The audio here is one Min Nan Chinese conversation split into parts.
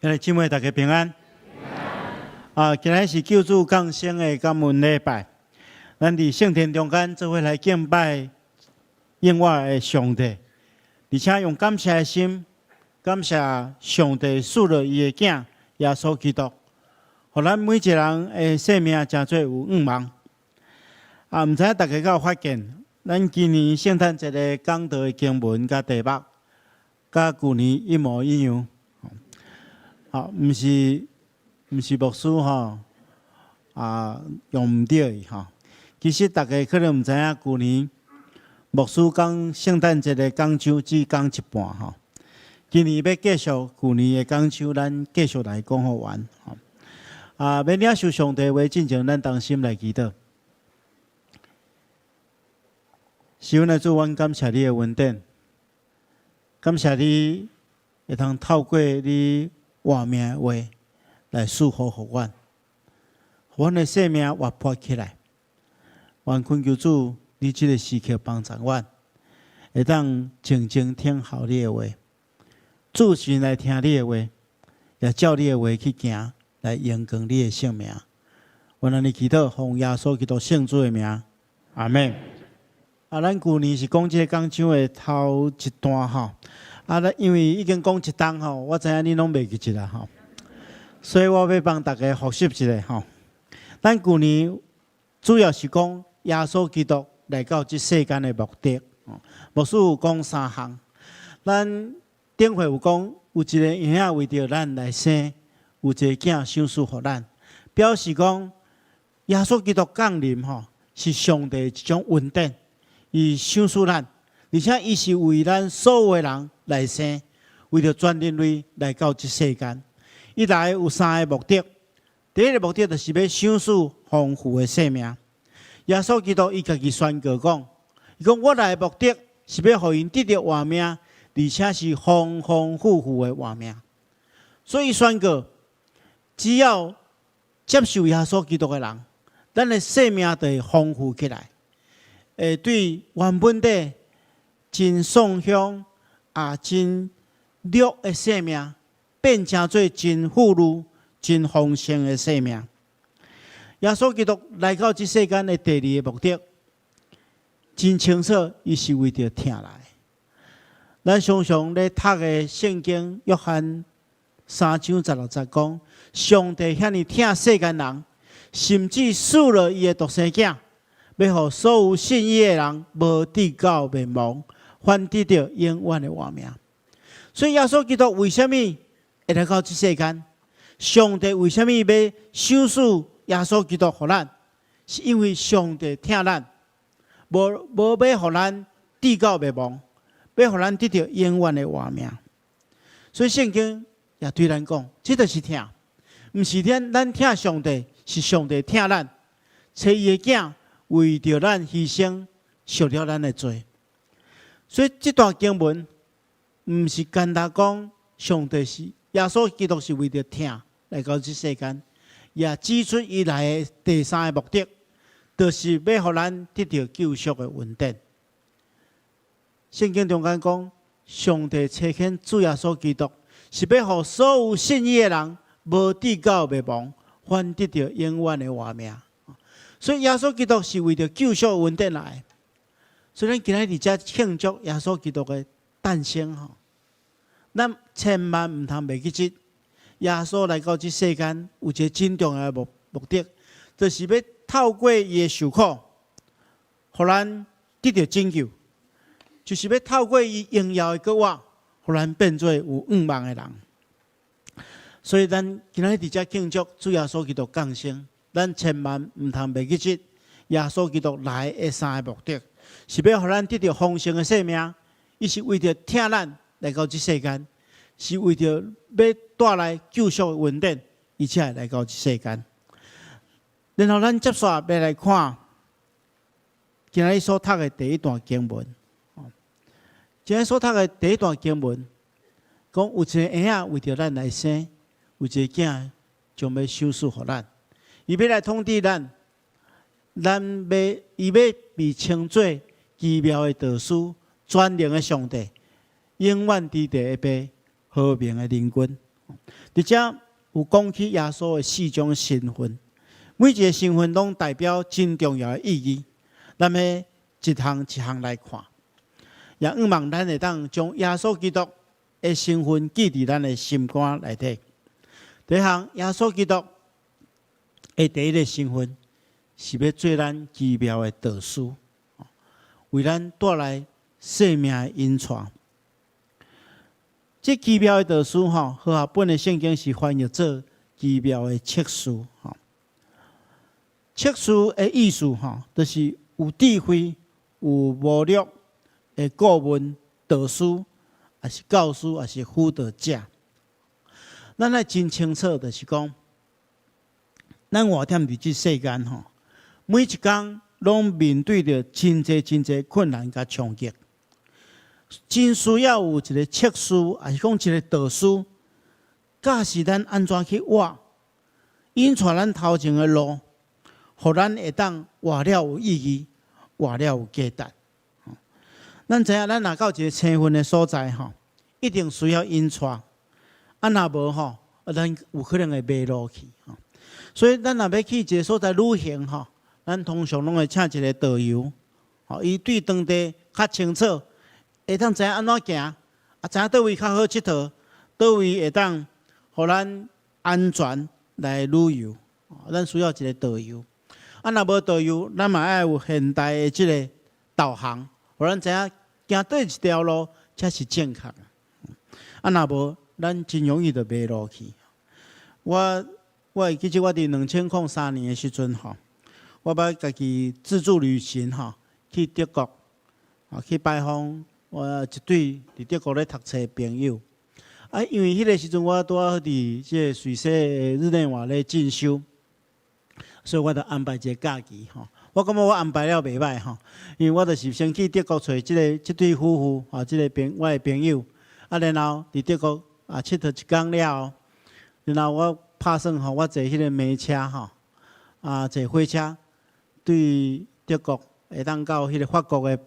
兄弟姊妹，大家平安。啊，今日是救主降生的感恩禮拜，咱佇聖殿中間做伙來敬拜永活的上帝，而且用感謝的心，感謝上帝賜予伊的囝耶穌基督，予咱每一個人的生命成做有向望。啊，毋知影大家敢有發現，咱今年聖誕節的講道的經文佮題目，佮舊年一模一樣。好，毋是牧師吼，啊，用毋對吼。其實大家可能毋知影，舊年牧師講聖誕節的講章只講一半吼。今年欲繼續舊年的講章，咱繼續來講予完吼。啊，欲領受上帝話進前，咱同心來祈禱。是阮的主，阮感謝你的恩典，感謝你會通透過你活命的話來賜福予阮，予阮的生命活潑起來。願懇求主，你這个時刻幫助阮，會當靜靜聽候你的話，注神來聽你的話，也照你的話去行，來榮光你的聖名。阮按呢祈禱，奉耶穌基督聖子的名，阿們。啊，咱舊年是講這个講章的頭一段吼。啊，咱因為已經講一冬吼，我知影你攏袂記得啦吼，所以我欲幫大家複習一下吼。咱舊年主要是講耶穌基督來到這世間的目的，牧師有講三項。咱頂回有講，有一个嬰仔為著咱來生，有一个囝賞賜予咱，表示講耶穌基督降臨吼，是上帝一種恩典，伊賞賜咱，而且伊是為咱所有的人來生，為著全人類來到這世間。伊來有三个目的。第一个目的就是欲賞賜豐富的生命。耶穌基督伊家己宣告講：伊講我來的目的是欲予𪜶得著活命，而且是豐豐富富的活命。所以宣告，只要接受耶穌基督的人，咱的生命就會豐富起來，會對原本底真喪凶啊，真弱的生命，變成做真富裕、真豐盛的生命。耶穌基督來到這世間的第二个目的，真清楚，伊是為著疼來。咱常常咧讀的聖經，約翰3章16節講，上帝遐爾疼世間人，甚至賜了伊的獨生囝，欲予所有信伊的人，無至到滅亡，反得著永遠的活命。所以耶穌基督為啥物會來到這世間？上帝為啥物欲賞賜耶穌基督予咱？是因為上帝疼咱，無欲予咱至到滅亡，欲予咱得著永遠的活命。所以聖經也對咱講，這就是疼，毋是咱疼上帝，是上帝疼咱，差伊的囝為著咱犧牲，贖了咱的罪。所以這段經文毋是干焦講上帝是耶穌基督是為著疼來到這世間，也指出伊來的第三个目的，就是欲予咱得著救贖的恩典。聖經中間講，上帝差遣主耶穌基督，是欲予所有信伊的人，無至到滅亡，反得著永遠的活命。所以耶穌基督是為著救贖恩典來。所以咱今日佇遮慶祝耶穌基督的誕生吼，咱千萬毋通袂記得，耶穌來到這世間有一个真重要的目的，就是欲透過伊的受苦，予咱得著拯救，就是欲透過伊榮耀的復活，予咱變做有向望的人。所以咱今日佇遮慶祝主耶穌基督降生，咱千萬毋通袂記得耶穌基督來的三个目的，是欲予咱得著豐盛的生命，伊是為著疼咱來到這世間，是為著欲帶來救贖的恩典，伊才會來到這世間。然後咱接續欲來看今日所讀的第一段經文。今日所讀的第一段經文，講有一个嬰仔為著咱來生，有一个囝將欲賞賜予咱，伊欲來統治咱，伊欲被稱做奇妙的導師、全能的上帝、永遠佇地的父、和平的領軍。佇遮有講起耶穌的四種身份，每一个身份攏代表真重要的意義。咱欲一項一項來看，也向望咱會當將耶穌基督的身份記佇咱的心肝內底。第一項，耶穌基督的第一个身份是欲做咱奇妙的導師，為咱帶來生命的引帶。這奇妙的導師吼，和合本的聖經是翻譯做奇妙的策士吼。策士的意思吼，就是有智慧、有謀略的顧問、導師，抑是教師，抑是輔導者。咱愛真清楚，就是講，咱活踮佇這世間吼，每一工攏面對著真濟真濟困難佮衝擊，真需要有一个策士，抑是講一个導師，教示咱按怎去活，引帶咱頭前的路，予咱會當活了有意義，活了有價值。咱知影，咱若到一个青雲的所在吼，一定需要引帶。啊，若無吼，咱有可能會迷路去。所以，咱若欲去一个所在旅行吼，咱通常攏會請一个導遊，吼，伊對當地較清楚，會當知影按怎行，啊，知影佗位較好𨑨迌，佗位會當予咱安全來旅遊。咱需要一个導遊。啊，若無導遊，咱嘛愛有現代的這个導航，予咱知影行佗一條路才是正確。啊，若無，咱真容易就迷路去。我會記得我佇2003年的時陣吼，我捌家己自助旅行吼，去德國，去拜訪我一對佇德國咧讀冊的朋友。啊，因為彼个時陣我拄仔好佇這个瑞士的日內瓦咧進修，所以我就安排一个假期吼。我感覺我安排了袂䆀吼，因為我就是先去德國揣這个這對夫婦，這个朋我的朋友，啊，然後佇德國啊𨑨迌一工了後，然後我拍算吼，我坐彼个馬車吼，啊，坐火車對德國會當到彼个法國的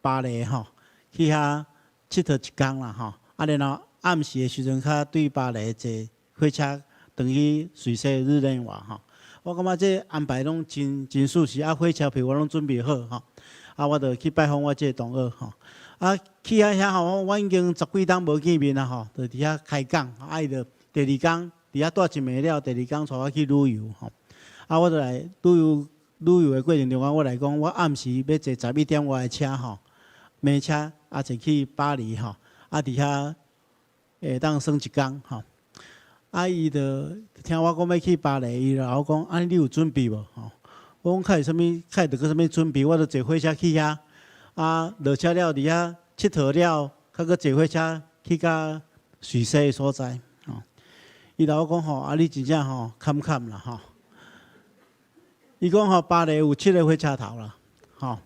巴黎吼，去遐𨑨迌一工啦吼，啊，然後暗時的時陣，較對巴黎坐火車轉去瑞士日內瓦吼。我感覺這安排攏真真順勢，啊，火車票我攏準備好吼，啊，我就去拜訪我這個同學吼。啊，去到遐吼，我已經十幾冬無見面啊吼，就佇遐開講，啊，伊就第二工佇遐蹛一暝了，第二工帶我去旅遊吼。啊，我就來旅遊旅遊的過程中間，我來講，我暗時欲坐11點外的車吼，馬車啊坐去巴黎吼，啊佇遐會當耍一工吼。啊，伊就聽我講欲去巴黎，伊就我講，啊，你有準備無？吼，我講較有啥物，較會著閣啥物準備？我就坐火車去遐，啊，落車了佇遐𨑨迌了，較閣坐火車去到瑞士的所在。吼，伊就我講吼，啊，你真正吼坎坎啦吼。伊講吼，巴黎有七个火車頭啦，吼，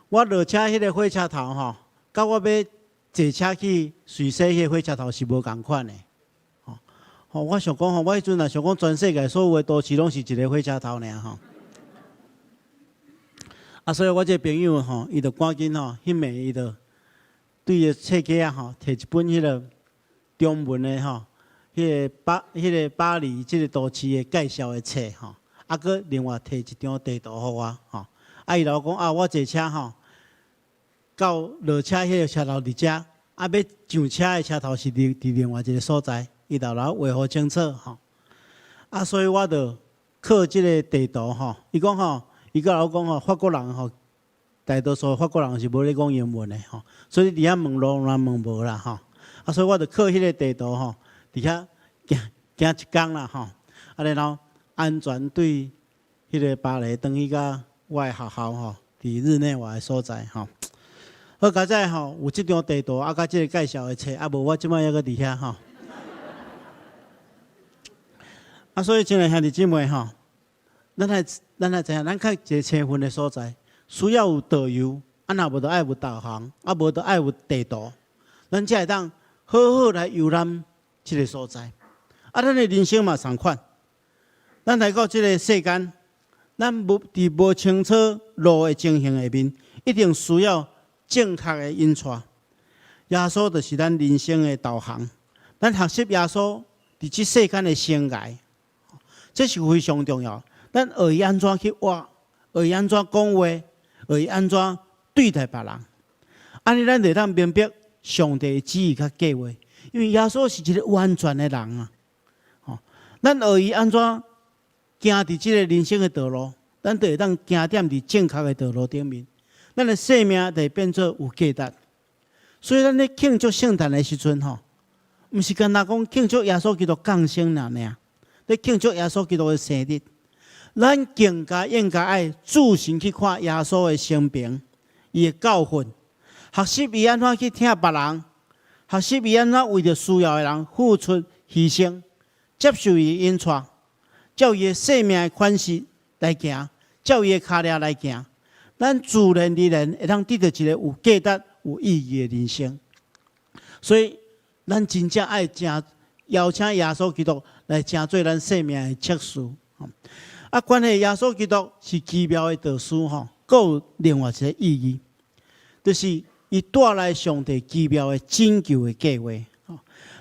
我落車彼个火車頭吼，佮我欲坐車去瑞士彼个火車頭是無仝款的。吼，我想講吼，我彼陣若想講全世界所有的都市攏是一个火車頭爾吼。啊，所以我這个朋友吼，伊就趕緊吼，彼暝伊就對個冊架仔吼，提一本彼个中文的吼，彼个巴黎這个都市的介紹的冊吼，啊，閣另外提一張地圖予我吼。啊，伊就講啊，我坐車吼，到落車彼个車頭佇遮，啊，欲上車的車頭是佇另外一个所在。伊就來畫予清楚吼，啊，所以我就靠這个地圖吼。伊講吼，伊佮我講吼，法國人吼，大多數法國人是無咧講英文的吼，所以佇遐問路嘛問無啦吼。啊，所以我就靠彼个地圖吼，佇遐行行一工啦吼，啊，然後安全對彼个巴黎轉去到我的學校吼，佇日內瓦的所在吼。好佳哉吼，有這張地圖啊，佮這个介紹的冊，啊，無我這擺猶閣佇遐吼。啊，所以親愛兄弟姊妹吼，咱愛知影，咱去一个青雲的所在，需要有導遊，啊，若無就愛有導航，啊，無就愛有地圖，咱才會當好好來遊覽這个所在。啊，咱的人生嘛仝款，咱來到這个世間，咱無佇無清楚路的情形下面，一定需要正確的引帶。耶穌就是咱人生的導航，咱學習耶穌佇這世間的生涯，這是非常重要。咱學伊按怎去活，學伊按怎講話，學伊按怎對待別人，按呢咱就會當明白上帝的旨意佮計劃。因為耶穌是一個完全的人啊！吼，咱學伊按怎行佇這個人生的道路，咱就會當行踮佇正確的道路頂面，咱的生命就會變做有價值。所以咱咧慶祝聖誕的時陣吼，毋是干焦講慶祝耶穌基督降生爾爾，咧慶祝耶穌基督的生日，咱更加應該愛注神去看耶穌的生平，伊的教訓，學習伊按怎去疼別人，學習伊按怎為著需要的人付出犧牲，接受伊的引帶，照伊的生命的款式來行，照伊的跤跡來行，咱自然而然會當得著一個有價值、有意義的人生。所以，咱真正愛誠邀請耶穌基督來成做咱生命的策士。啊，關係耶穌基督是奇妙的導師吼，閣有另外一個意義，就是伊帶來上帝奇妙的拯救的計劃。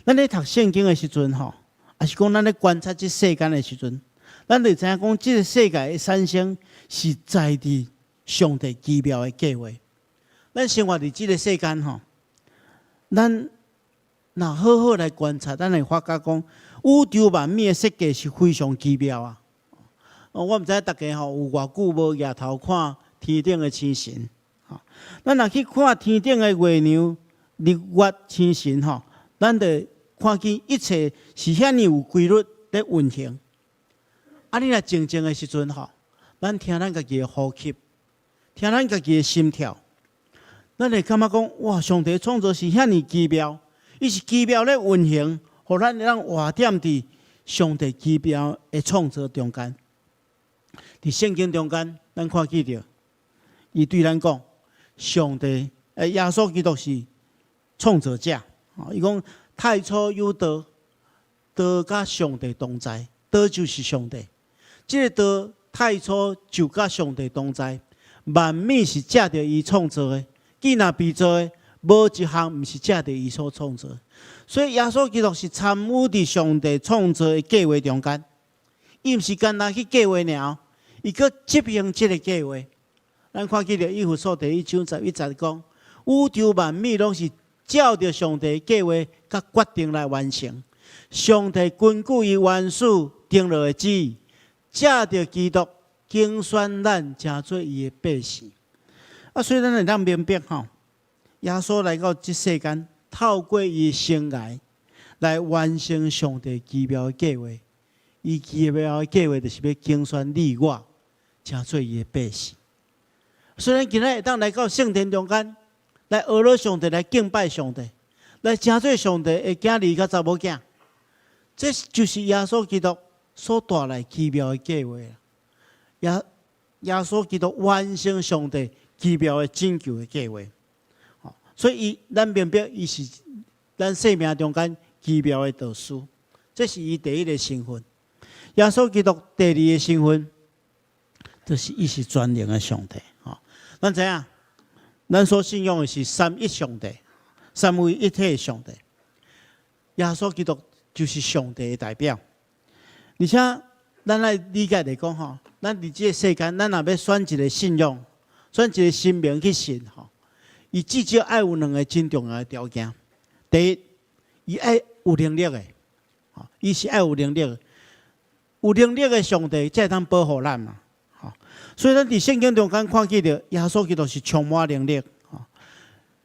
咱咧讀聖經的時陣吼，抑是講咱咧觀察這世間的時陣，咱就知影講這個世界的產生是在佇上帝奇妙的計劃。咱生活佇這個世間吼，咱若好好來觀察，咱會發覺講宇宙萬物的設計是非常奇妙啊！我毋知逐家吼有偌久無舉頭看天頂的星辰。咱若去看天頂的月亮、日月星辰吼，咱就看見一切是遐爾有規律咧運行。啊，你若靜靜的時陣吼，咱聽咱家己的呼吸，聽咱家己的心跳，咱會感覺講哇，上帝創造是遐爾奇妙，伊是奇妙咧運行，予咱會當活踮佇上帝奇妙的創造中間。佇聖經中間，咱看見著，伊對咱講，上帝，耶穌基督是創造者。伊講太初有道，道佮上帝同在，道就是上帝。這個道太初就佮上帝同在，萬物是藉著伊創造的，既若被造的，無一項毋是藉著伊所創造。所以耶穌基督是參與佇上帝創造的計劃中間，伊毋是干焦去計劃爾，伊閣執行這個計劃。咱看見著以弗所第一章十一節講，宇宙萬物攏是照著上帝計劃佮決定來完成。上帝根據伊原始定落的旨意，藉著基督揀選咱，成做伊的百姓。啊，所以咱會當明白吼，耶穌來到這世間，透過伊的生涯來完成上帝奇妙的計劃。伊奇妙的計劃就是欲揀選你我，成做伊的百姓。所以咱今仔會當來到聖殿中間，來阿羅上帝，來敬拜上帝，來成做上帝的囝兒佮查某囝。這就是耶穌基督所帶來奇妙的計劃。耶穌基督完成上帝奇妙的拯救的計劃。所以伊咱明白伊是咱生命中間奇妙的導師，這是伊第一个身份。耶穌基督第二个身份，就是伊是全能的上帝。吼，咱知影，咱所信仰的是三一上帝，三位一體的上帝。耶穌基督就是上帝的代表。而且，咱來理解來講吼，咱佇這个世間，咱若欲選一个信仰，選一個神明去信吼，伊至少愛有兩个真重要的條件。第一，伊愛有能力的，吼，伊是愛有能力的，有能力的上帝才會當保護咱嘛，吼。所以咱佇聖經中間看見著耶穌基督是充滿能力，吼。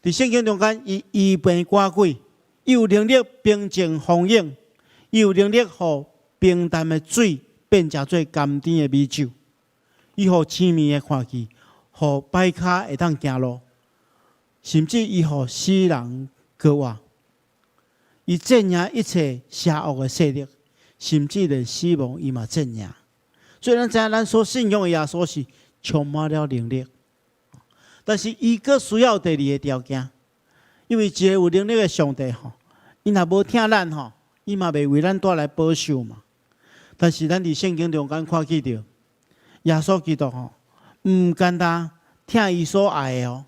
佇聖經中間，伊醫病趕鬼，伊有能力平靜風湧，伊有能力予平淡的水變成做甘甜的美酒，伊予青盲的看見，予跛跤會當行路，甚至伊予死人復活，伊戰贏一切邪惡的勢力，甚至連死亡伊嘛戰贏。所以咱知影，咱所信仰的耶穌是充滿了能力，但是伊閣需要第二个條件，因為一个有能力的上帝吼，伊若無疼咱吼，伊嘛袂為咱帶來保守嘛。但是咱佇聖經中間看見著耶穌基督吼，毋干焦疼伊所愛的哦，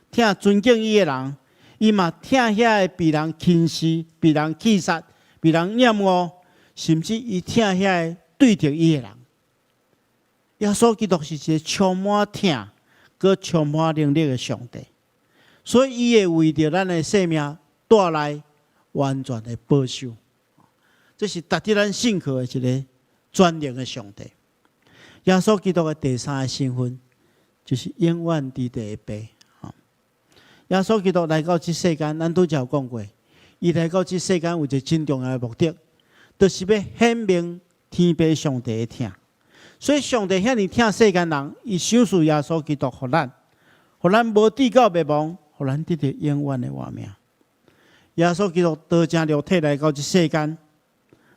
疼尊敬伊的人，伊嘛疼遐个被人輕視、被人棄殺、被人厭惡，甚至伊疼遐个對著伊的人。耶穌基督是一个充滿疼、閣充滿能力的上帝，所以伊會為著咱的生命帶來完全的保守。這是值得咱信靠的一个全能的上帝。耶穌基督的第三个身份，就是永遠佇地的父。耶穌基督來到這世間，咱拄才有講過，伊來到這世間有一个真重要的目的，就是欲顯明天父上帝的疼。所以上帝遐爾疼世間人，伊賞賜耶穌基督予咱，予咱無至到滅亡，予咱得著永遠的活命。耶穌基督道成肉體來到這世間，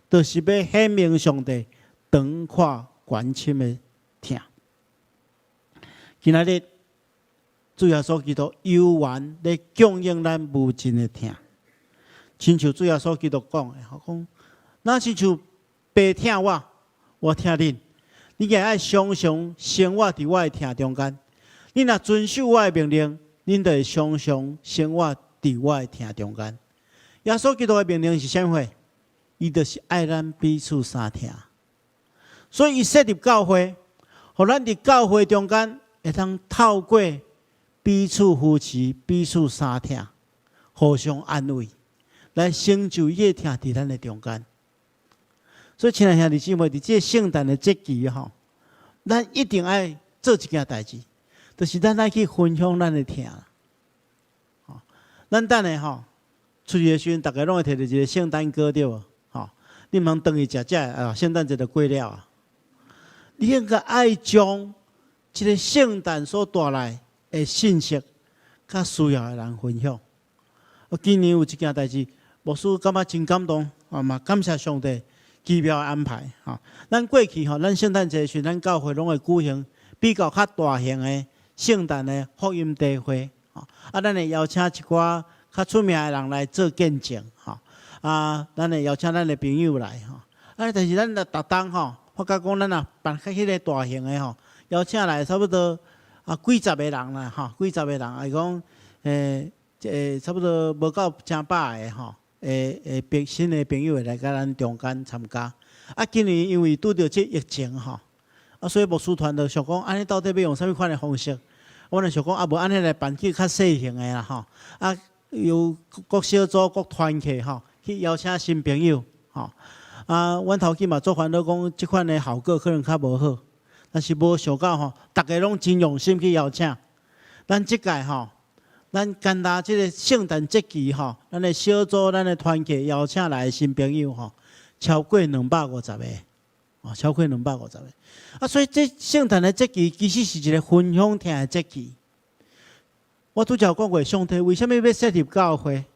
就是欲顯明上帝長闊寬深的疼。今仔日主耶穌基督猶原咧供應咱無盡的疼，親像主耶穌基督講的，講若親像父疼我，我疼恁，恁也愛常常生活佇我的疼中間。恁若遵守我的命令，恁就會常常生活佇我的疼中間。耶穌基督的命令是啥物貨？伊就是愛咱彼此相疼。所以伊設立教會，予咱佇教會中間會當透過彼此扶持、彼此相疼、互相安慰，來成就伊的疼佇咱的中間。所以，親愛兄弟姊妹，佇這个聖誕的節期吼，咱一定愛做一件代誌，就是咱愛去分享咱的疼。吼，咱等下吼出去的時陣，逐家攏會提著一个聖誕糕對無？吼，你毋通轉去食食啊，聖誕節就過了啊。你應該愛將這个聖誕所帶來的信息，佮需要的人分享。我今年有一件代誌，牧師感覺真感動，啊嘛感謝上帝奇妙的安排。吼，咱過去吼，咱聖誕節時，咱教會攏會舉行比較較大型的聖誕的福音聚會。吼，啊，咱會邀請一寡較出名的人來做見證。吼，啊，咱會邀請咱的朋友來。吼，啊，但是咱若逐冬吼，發覺講咱若辦較彼个大型的吼，邀請來差不多啊幾十個人啦，吼，幾十個人，啊講差不多無夠成百个吼，朋新的朋友會來佮咱中間參加。啊，今年因為拄著這疫情吼，啊，所以牧師團就想講，按呢到底欲用啥物款的方式？阮就想講，啊，無按呢來辦去較細型的啦吼，啊，由各小組、各團契吼去邀請新朋友吼。啊，阮頭先嘛足煩惱講，這款的效果可能較無好，但是無想到吼，逐家攏真用心去邀請。咱這屆吼，咱干焦這个聖誕節期吼，咱的小組、咱的團契邀請來的新朋友吼，超過250個，哦，超過250個。啊，所以這聖誕的節期其實是一个分享疼的節期。我拄才有講過，上帝為啥物欲設立教會？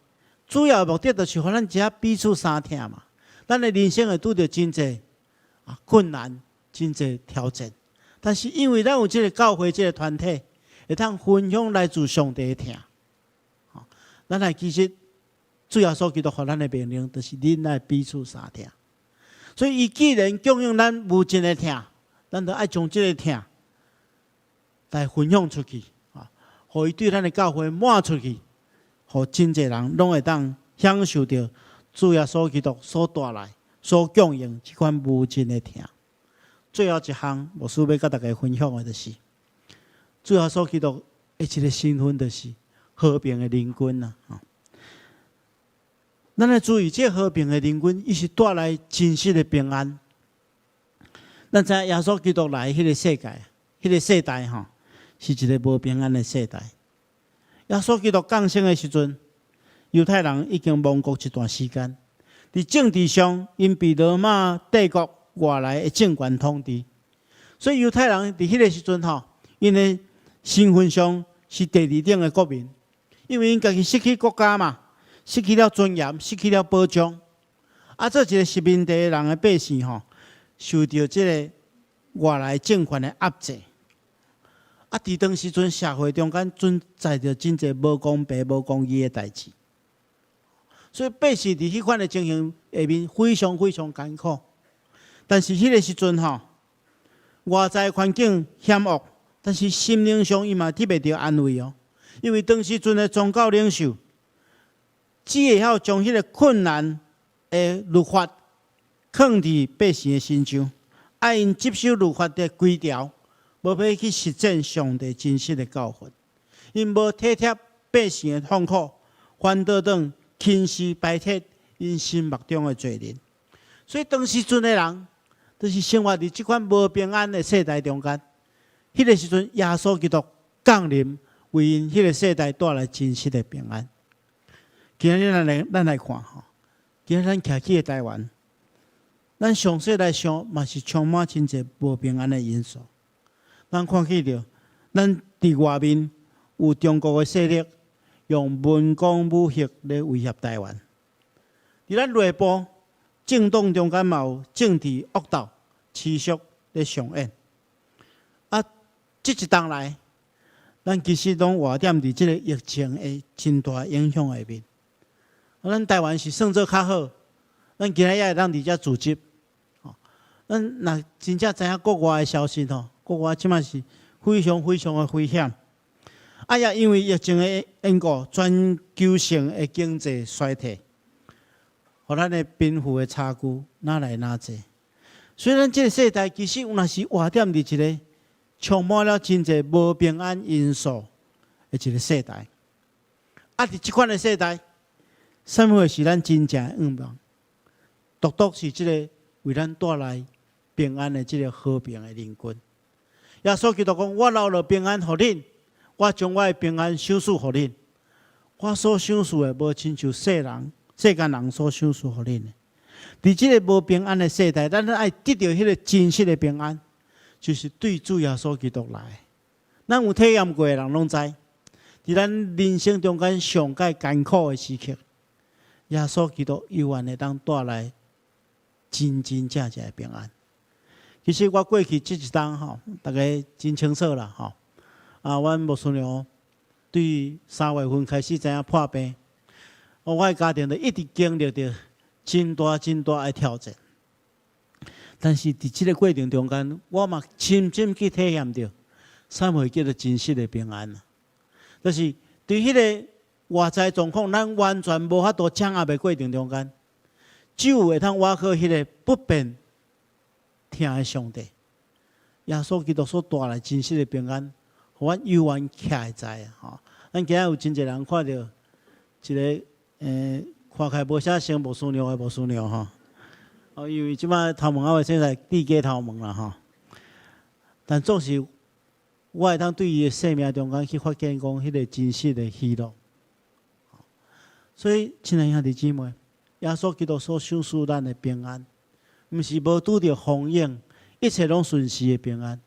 主要目的就是予咱遮彼此相疼嘛。咱的人生會拄著真濟啊困難、真濟挑戰，但是因為咱有這个教會、這个團體，會當分享來自上帝的疼。咱來其實主耶穌基督予咱的命令，就是恁愛彼此相疼。所以，伊既然供應咱無盡的疼，咱就愛將這个疼來分享出去，啊，予伊對咱的教會滿出去，予真濟人攏會當享受著主耶穌基督所帶來、所供應這款無盡的疼。最後一項，牧師欲佮大家分享的，就是主耶穌基督的一个身份，就是和平的靈君啊！咱來注意，這和平的靈君，伊是帶來真實的平安。咱知耶穌基督來彼个世界，彼个世代吼，是一个無平安的世代。耶穌基督降生的時陣，猶太人已經亡國一段時間，佇政治上，𪜶被羅馬帝國外來的政權統治，所以猶太人佇彼个時陣吼，𪜶的身份上是第二等的國民，因為𪜶家己失去國家嘛，失去了尊嚴，失去了保障。啊，做一个殖民地的人的百姓吼，受著這个外來政權的壓制。啊，佇當時陣社會中間存在著真濟無公平、無公義的代誌，所以百姓佇彼款的情形下面非常非常艱苦。但是彼个時陣吼，外在環境險惡，但是心靈上伊嘛得袂著安慰哦。因為當時陣的宗教領袖只會曉將彼个困難的律法囥佇百姓的身上，愛𪜶接受律法的規條，無欲去實踐上帝真實的教訓。𪜶無體貼百姓的痛苦，反倒轉輕視排斥𪜶心目中的罪人。所以當時陣的人，就是生活佇這款無平安的世代中間。彼個時陣，耶穌基督降臨，為𪜶彼個世代帶來真實的平安。今日咱來看吼，今日咱徛起的台灣，咱詳細來想，嘛是充滿真濟無平安的因素。咱看見著，咱佇外面有中國的勢力，用文攻武嚇來威脅台灣。佇咱內部，政黨中間嘛有政治惡鬥持續咧上演。啊，這一冬來，咱其實攏活踮佇這个疫情的真大影響下面。啊，咱台灣是算做較好，咱今仔也會當佇遮組織。吼，咱若真正知影國外的消息吼，國外這馬是非常非常的危險。啊，也因為疫情的緣故，全球性的經濟衰退，予咱的貧富的差距愈來愈濟。所以咱這个世代其實有若是活踮佇一个充滿了真濟無平安因素的一个世代。啊，佇這款的世代，啥物貨是咱真正的願望？獨獨是這个為咱帶來平安的這个和平的靈君。耶穌基督講：我留落平安予恁，我將我的平安賞賜予恁。我所賞賜的，無親像世人、世間人所賞賜予恁的。佇這个無平安的世代，咱愛得著彼个真實的平安，就是對主耶穌基督來。咱有體驗過的人攏知，佇咱人生中間上蓋艱苦的時刻，耶穌基督猶原會當帶來真真正正的平安。其實我過去這一冬吼，大家真清楚啦吼。啊，阮牧師娘對3月份開始知影破病，我的家庭就一直經歷著真大真大的挑戰。但是佇這个過程中間，我嘛深深去體驗著，啥物叫做真實的平安。就是佇彼个外在狀況，咱完全無法度掌握的過程中間，只有會當倚靠彼个不變疼的上帝，耶穌基督所帶來真實的平安，予阮猶原徛會在吼。咱今仔有真濟人看著一个，看起來無啥像牧師娘的牧師娘吼。哦，因為這擺頭毛猶未洗來剃假頭毛啦吼。但總是我會當對伊的生命中間去發現講，彼个真實的喜樂。所以，親愛兄弟姊妹，耶穌基督所賞賜咱的平安，毋是無拄著風雨，一切攏順遂的平安，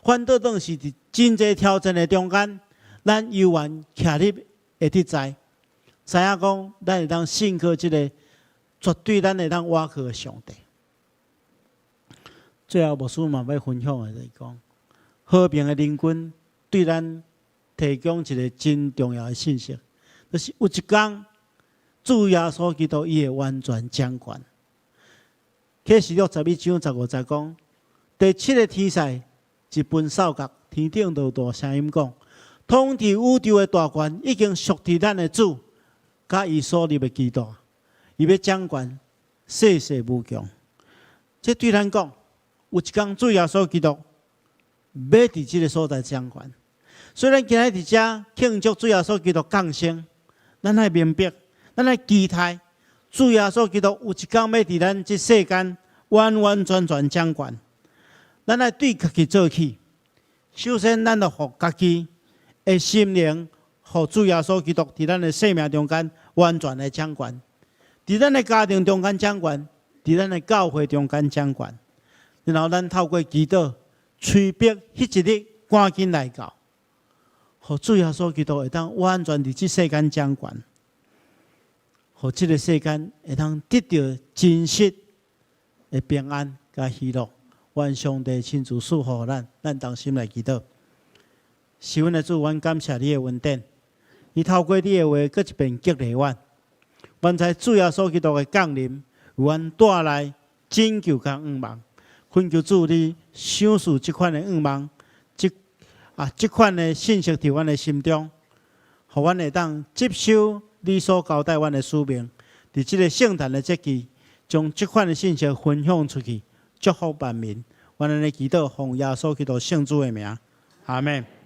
反倒轉是佇真濟挑戰的中間，咱猶原徛立會得在，知影講咱會當信靠這个絕對咱會當倚靠的上帝。最後，牧師嘛欲分享的就是講，和平的靈君對咱提供一个真重要的信息，就是有一天，主耶穌基督伊會完全掌權。啟示錄11章15節講，第七个天使一吹哨角，天頂就有大聲音講：統治宇宙的大權已經屬佇咱的主，佮伊所立的基督，伊欲掌權世世無窮。這對咱講，有一天主耶穌基督欲佇這个所在掌權。所以咱今日佇遮慶祝主耶穌基督降生，咱愛明白，咱愛期待主耶穌基督有一天欲佇咱這世間完完全全掌權。咱愛對家己做起，首先咱著予家己的心靈，予主耶穌基督佇咱的生命中間完全的掌權，佇咱的家庭中間掌權，佇咱的教會中間掌權。然後咱透過祈禱，催逼彼一日趕緊來到，予主耶穌基督會當完全佇這世間掌權，予這个世間會當得著真實的平安佮喜樂。願上帝親自賜福咱，咱同心來祈禱。是阮的主，阮感謝你的恩典，你透過你的話，閣一遍激勵阮。阮知主耶穌基督的降臨，為阮帶來拯救佮盼望。懇求主你賞賜這款的盼望，這款的信息佇阮的心中，予阮會當接受你所交代阮的使命。佇這个聖誕的節期，將這款的信息分享出去，祝福萬民。阮按呢祈禱，奉耶穌基督聖子的名，阿們。